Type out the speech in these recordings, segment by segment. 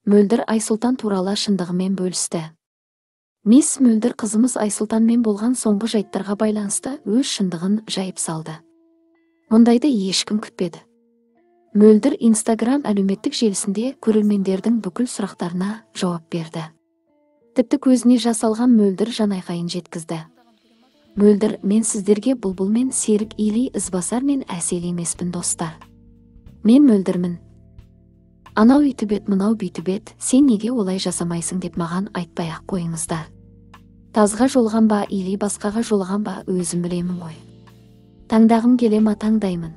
Мөлдір Айсұлтан туралы шындығымен бөлісті. Мисс Мөлдір қызымыз Айсұлтанмен болған соңғы жайттарға байланысты өз шындығын жайып салды. Мұндайды ешкім күтпеді. Мөлдір Инстаграм әлеуметтік желісінде көрермендердің бүкіл сұрақтарына жауап берді. Тіпті көзіне жас алған Мөлдір жанайқайын жеткізді. Мөлдір, мен сіздерге Бұлбұл мен Серік или Ізбасар мен Әсел емеспін, достар. Мен Мөлдірмін. Анау үйтіп еді, мынау бүйтіп еді, сен неге олай жасамайсың деп маған айтпай-ақ қойыңыздар. Тазға жолған ба или басқаға жолған ба, өзім білемін ғой. Таңдағым келе ма, таңдаймын.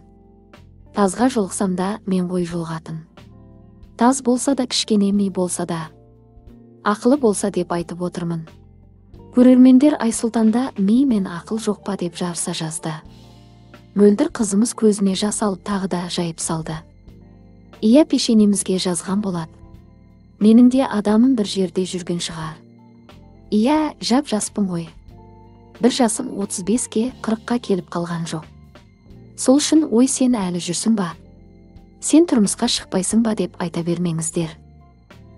Тазға жолықсам да мен ғой жолығатын. Таз болса да, кішкене ми болса да, ақылы болса деп айтып отырмын. Көрермендер Айсұлтанда ми мен ақыл жоқ па деп жарыса жазды. Мөлдір қызымыз көзіне жас алып тағы да жайып салды. Иә, пешенемізге жазған болады. Менің де адамым бір жерде жүрген шығар. Иә, жап жаспын ғой. Бір жасым 35-ке, 40-қа келіп қалған жоқ. Сол үшін ой, сен әлі жүрсің ба? Сен тұрмысқа шықпайсың ба деп айта бермеңіздер.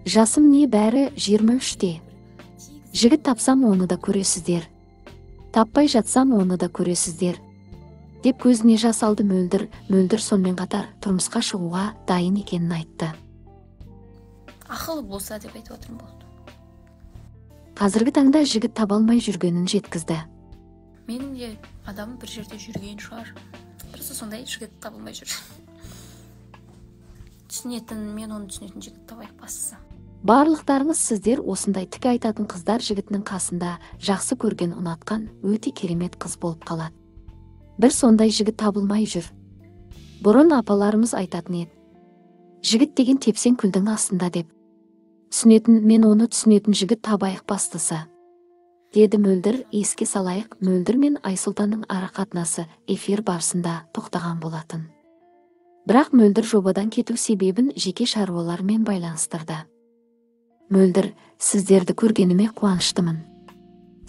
Жасым не бәрі 23-те. Жігіт тапсам оны да көресіздер. Таппай жатсам оны да көресіздер. Деп көзіне жас алды Мөлдір. Мөлдір сонымен қатар тұрмысқа шығуға дайын екенін айтты. Ақылы болса деп айтып отырмын, болды. Қазіргі таңда жігіт таба алмай жүргенін жеткізді. Менің де адамым бір жерде жүрген шығар. Просто сондай жігіт табылмай жүр. Түсінетін, мен оны түсінетін жігіт табайық бастысы. Барлықтарыңыз сіздер осындай тік айтатын қыздар жігітінің қасында жақсы көрген, ұнатқан өте керемет қыз болып қалады. Бір сондай жігіт табылмай жүр. Бұрын апаларымыз айтатын еді. Жігіт деген тепсең күлдің астында деп. Түсінетін, мен оны түсінетін жігіт табайық бастысы. Деді Мөлдір. Еске салайық, Мөлдір мен Айсұлтанның ара қатынасы эфир барысында тоқтаған болатын. Бірақ Мөлдір жобадан кету себебін жеке шаруалармен байланыстырды. Мөлдір, сіздерді көргеніме қуаныштымын.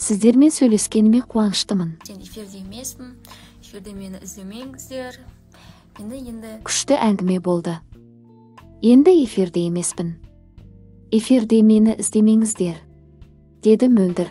Сіздермен сөйлескеніме қуаныштымын. Сен эфирде емеспін, эфирде мені іздемеңіздер. Енді Күшті әңгіме болды. Енді эфирде емеспін. Эфирде мені іздемеңіздер, деді Мөлдір.